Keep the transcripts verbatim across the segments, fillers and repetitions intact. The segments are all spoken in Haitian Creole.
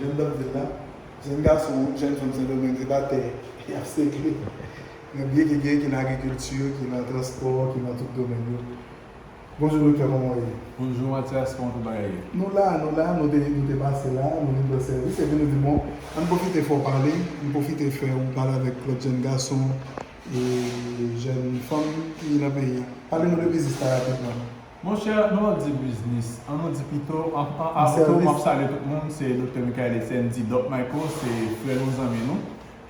Jan m t ap di l la, jèn gason, jèn fanm Sendomeng, se pa tè y ap segle. Gen ki, gen ki nan agrikilti, ki nan transpò, ki nan tout domèn yo. Bonjou, doktè, kòman w ye? Bonjou, Mathias, kòman tout bagay ye? Nou la, nou la, nou te, nou te pase la, nou vin rann sèvis, epi nou di, bon, ann pwofite fè w pale, ann pwofite fè w pale avèk lòt jèn gason e jèn fanm ki nan peyi a. Pale nou de biznis la rapidman. Monchè, nou p ap di biznis, ann nou di pito, an, an, avan tou, m ap salye tout moun, se Doktè Michael Etienne, di Doc Michael, se frè nou, zanmi nou.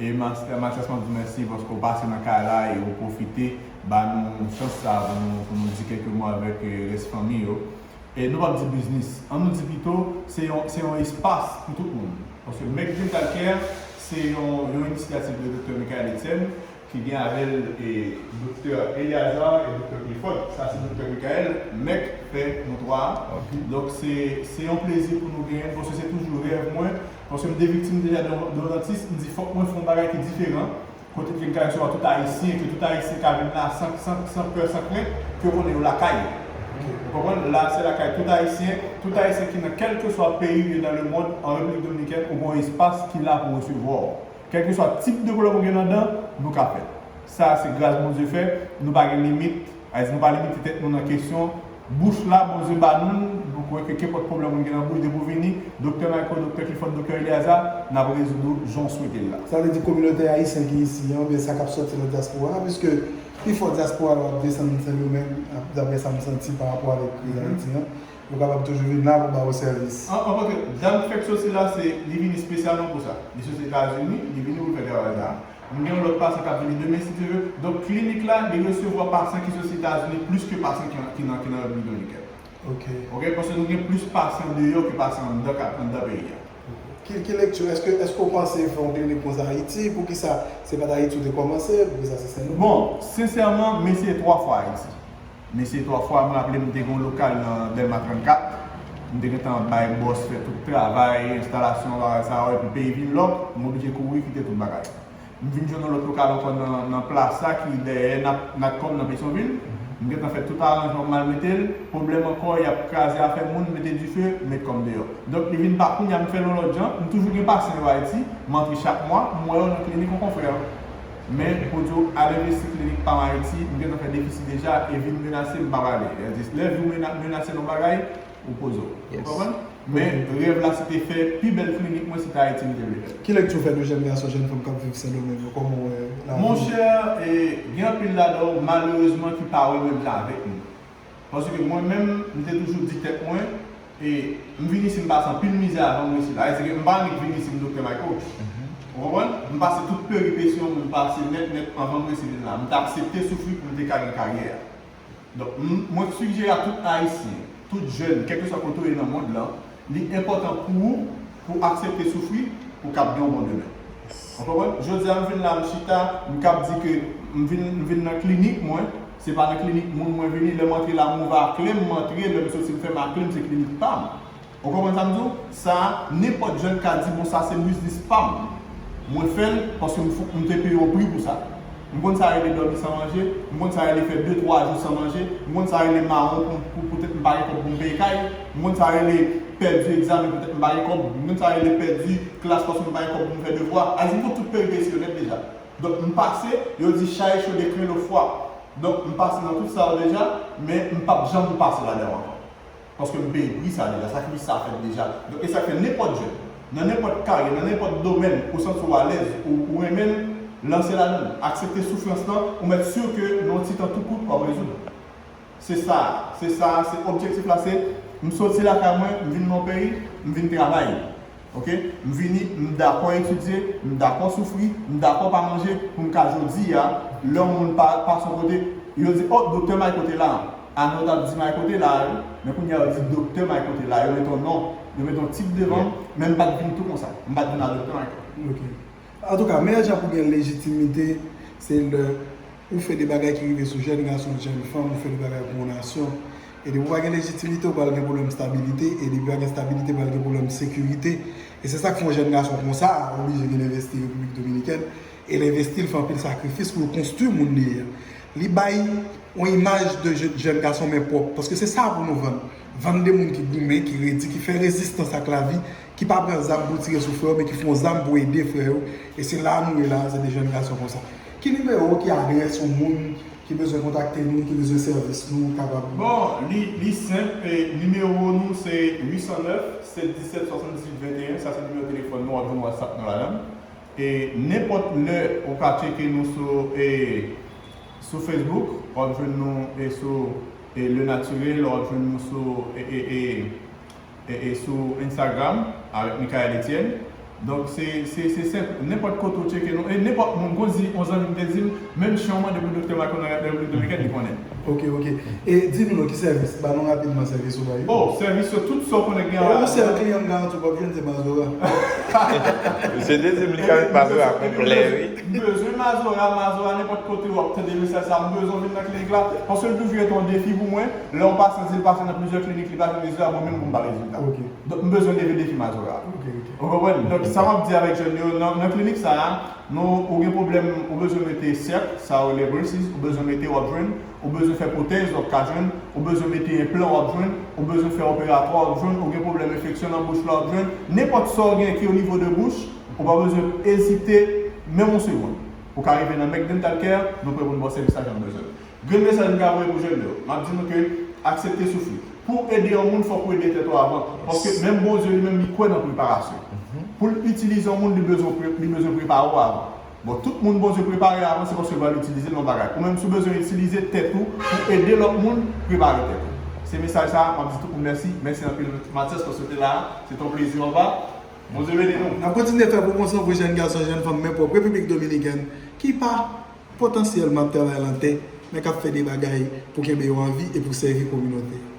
E Mas-, Mathias, m ap di w mèsi paske w pase nan kay la e w pwofite ba nou chans sa pou nou, pou nou di kèlke mo avèk, eh, rès fanmi yo. E nou p ap di biznis. Ann nou di pito, se yon, se yon espas pou tout moun. Paske Mec Dental Care, se yon, yon inisyativ de Doktè Michael Etienne ki gen avè l, eh, Doktè Eleazar e Doktè Clifford. Sa se Doktè Michael, Mec fè nou twa a. Donk, se, se yon plezi pou nou genyen l, paske se toujou rèv mwen. Paske m te viktim deja de, de yon dantis, m di fòk mwen fè yon bagay ki diferan, kote ke m ka resevwa tout Ayisyen, ke tout Ayisyen ka vin la san, san, san pè, san krent, ke yo konnen yo lakay yo. Ou konprann? La, se lakay tout Ayisyen, tout Ayisyen ki nan kèlkeswa peyi ou ye dans le monde, an Repiblik Dominikèn, ou gen yon espas ki la pou resevwa w. Kèlkeswa tip de pwoblèm ou gen nan dan, nou ka fè l. Sa, se gras Bondye fè, nou pa gen limit. Sa vle di nou pa limite tèt nou nan kesyon bouch la, Bondye ba nou l, nou kwè ke kenpòt pwoblèm ou gen nan bouch, depi w vini, Doktè Michael, Doktè Clifford, Doktè Eleazar, n ap rezoud ou jan w swete l la. Sa vle di kominote ayisyen ki isi an, oubyen sa k ap sòti nan dyaspora a, piske pifò dyaspora la w ap desann Sendomeng, ap, daprè sa m santi pa rapò avèk kriz Ayiti an, yo kapab toujou vin la pou ba yo sèvis. An, an fèt, dam ki fèk soti la, se, li vini espesyalman pou sa. Li soti Etazini, li vini pou l fè travay sa a. M gen yon lòt pasyan k ap vini demen, si Dye vle. Donk, klinik la, li resevwa pasyan ki soti Etazini plis ke pasyan ki, ki nan, ki nan Repiblik Dominikèn. Ok. Ok, paske nou gen plis pasyan deyò ke pasyan anndan k ap anndan peyi a. Ki, ki lekti, èske, èske w panse fè yon klinik konsa Ayiti? Poukisa se pa t Ayiti w te kòmanse? Poukisa se Sendomeng? Bon, sensèman, m eseye twa fwa Ayiti. M eseye twa fwa, m raple m te gen yon lokal nan Dèlma trannkat. M te gentan bay bòs fè tout travay, enstalasyon, bagay sa yo, epi peyi vin lòk, m oblije kouri kite tout bagay. M vin jwenn yon lòt lokal ankò nan, nan Plasa ki dèyè Nat-, Natcom nan Petyonvil. M gentan fè tout aranjman pou m al mete l. Pwoblèm ankò, y ap kraze afè moun, mete dife, met kò m deyò. Donk, li vin pa kounye a m fè l yon lòt jan. M toujou gen pasyan yo Ayiti, m antre chak mwa, m wè yo nan klinik yon konfrè. Men, pou di w, al envesti klinik pa m Ayiti, m gentan fè defisi deja, e vi m menase, m pa prale. Lè vi w mena-, menase nan yon bagay, ou poze w. Ou konprann? Men, rèv la, se te fè pi bèl klinik mwen, se te Ayiti m te vle fè. Ki lekti w fè de jèn gason, jèn fanm k ap viv Sendomeng yo? Kòman w wè lavi? Monchè, e, gen anpil ladan yo, malerezman, ki pa wè menm jan avèk nou. Paske mwen menm, m te toujou di tèt mwen, e, m vin isi, m pase anpil mizè avan m resi la. Èske m pa annik vin isi, m Doktè Michael? Ou konprann? M pase tout peripesi yo, m pase nèt, nèt, anvan m resi vin la. M te aksepte soufri pou m te ka gen karyè a. Donk, m, mwen sijere a tout Ayisyen, tout jèn, kèlkeswa kote w ye nan mond lan, li enpòtan pou ou, pou w aksepte soufri, pou w kab gen yon bon demen. Ou konprann? Jodi a, m vin la, m chita, m kab di ke m vin, m vin nan klinik mwen, se pa nan klinik moun mwen vini, lè m antre la, m ouvè a kle m, m antre, lè m soti, m fèmen a kle m, se klinik pa m. Ou konprann sa m di w? Sa a, nenpòt jèn ka di, bon, sa se biznis pa m. Mwen fè l paske m fou, m te peye yon pri pou sa. M konn sa rele dòmi san manje, m konn sa rele fè de, twa jou san manje, m konn sa rele mawon pou, pou, poutèt m pa gen kòb pou m peye kay, m konn sa rele pèdi egzamen poutèt m pa gen kòb, m konn sa rele pèdi klas paske m pa gen kòb pou m fè devwa. Sa vle di m konn tout peripesi yo nèt deja. Donk, m pase, yo di chaye chode kren lo fwa. Donk, m pase nan tout sa yo deja, men m p ap janm pase ladan yo ankò. Paske m peye pri sa deja, sakrifis sa fèt deja. Donk, e sa k fè nenpòt jèn, nan nenpòt karyè, nan nenpòt domèn, ou santi w alèz, ou, ou renmen l, lanse ladan l. Aksepte soufrans lan, ou mèt si ke nan yon ti tan tou kout, w ap rezoud. Se sa, se sa, se objektif la, se m soti lakay mwen, m vin nan yon peyi, m vin travay. Ok? M vini, m dakò etidye, m dakò soufri, m dakò pa manje, pou m ka jodi a, lè yon moun pa, pase yon kote, yo di, oh, Doktè Michael te la. Avan yo t ap di Michael te la, wi. Men kounye a, yo di Doktè Michael te la. Yo mete yon non, yo mete yon tit devan m, men m pa t vin tou konsa. M pa t vin a Doktè Michael. Ok. Antouka, meyè jan pou gen lejitimite, se lè ou fè de bagay ki rive sou jèn gason, jèn fanm, ou fè de bagay pou yon nasyon. E depi w pa gen lejitimite, ou pral gen pwoblèm stabilite. E depi pa gen stabilite, pral gen pwoblèm sekirite. E se sa k fè yon jèn gason konsa oblije vin envesti Repiblik Dominikèn. E l envesti, l fè anpil sakrifis pou l konstwi moun li ye a. Li bay yon imaj de je- jèn gason men pwòp. Paske se sa pou nou vann. Vann de moun ki goumen, ki redi, ki fè rezistans ak lavi, ki pa pran zam pou tire sou frè yo, men ki fè yon zam pou ede frè yo. E se la nou ye la, se de jèn gason konsa. Ki nimewo, ki adrès yon moun ki bezwen kontakte nou, ki bezwen sèvis nou, kapab? Bon, li, li senp. E, nimewo nou se uit san nèf, sèt disèt, swasanndizuit venteyen. Sa se nimewo telefòn nou, w ap jwenn WhatsApp nou ladan. E nenpòt lè, ou ka tcheke nou sou, e, sou Facebook, w ap jwenn nou, e, sou, e, Le Naturel, w ap jwenn nou sou, e, e, e, e, e sou Instagram avèk Michael Etienne. Donk, se, se, se senp. Nenpòt kote w tcheke nou, e nenpòt moun, konn di, yon zanmi m te di m, menm chen w mande pou Doktè Michael nan Repiblik Dominikèn, li konnen. Ok, ok. E di nou non, ki sèvis? Ba nou rapidman sèvis ou ba yo. Oh, sèvis yo, tout sa w konnen gen. E yon sèl kliyan m garanti w p ap jwenn, se Mazora. Misye te di m li ka met Mazora konplè, wi. M bezwen Mazora, Mazora, nenpòt kote w ap tande mesaj sa, m bezwen vin nan klinik la, paske l toujou rete yon defi pou mwen. Lè yon pasyan di l pase nan plizyè klinik, li pa jwenn rezilta, mwen menm pou m ba rezilta. Ok. Donk, m bezwen leve defi Mazora. Ok, ok. Ou konprann? Donk, sa m ap di avèk jèn yo, nan, nan klinik sa a, nou, ou gen pwoblèm, ou bezwen mete sèk, sa yo rele braces, ou bezwen mete, w ap jwenn, ou bezwen fè pwotèz, w ap ka jwenn, ou bezwen mete enplan, w ap jwenn, ou bezwen fè operatwa, w ap jwenn, ou gen pwoblèm enfeksyon nan bouch la, w ap jwenn, nenpòt sa w gen ki o nivo de bouch, ou pa bezwen ezite menm yon segonn. Ou ka rive nan Mec Dental Care, nou prè pou n ba w sèvis la jan w bezwen. Grenn mesaj m ka voye pou jèn yo, m ap di nou ke aksepte soufri. Pou w ede yon moun, fòk ou ede tèt ou avan. Paske menm Bondye li menm, li kwè nan preparasyon. Pou l itilize yon moun, li bezwen pre- li bezwen prepare w avan. Bon, tout moun Bondye prepare avan, se paske l pral itilize l nan bagay. Ou menm, si w bezwen itilize tèt ou pou ede lòt moun, prepare tèt ou. Se mesaj sa a, m ap di tout moun mèsi. Mèsi anpil, Mathias, paske w te la a. Se te yon plezi, anba. Bondye beni nou. N ap kontinye fè pwomosyon pou jèn gason, jèn fanm, men pwòp Repiblik Dominikèn, ki pa potansyèlman ap travay lan tè, men k ap fè de bagay pou kenbe yo an vi e pou sèvi kominote a.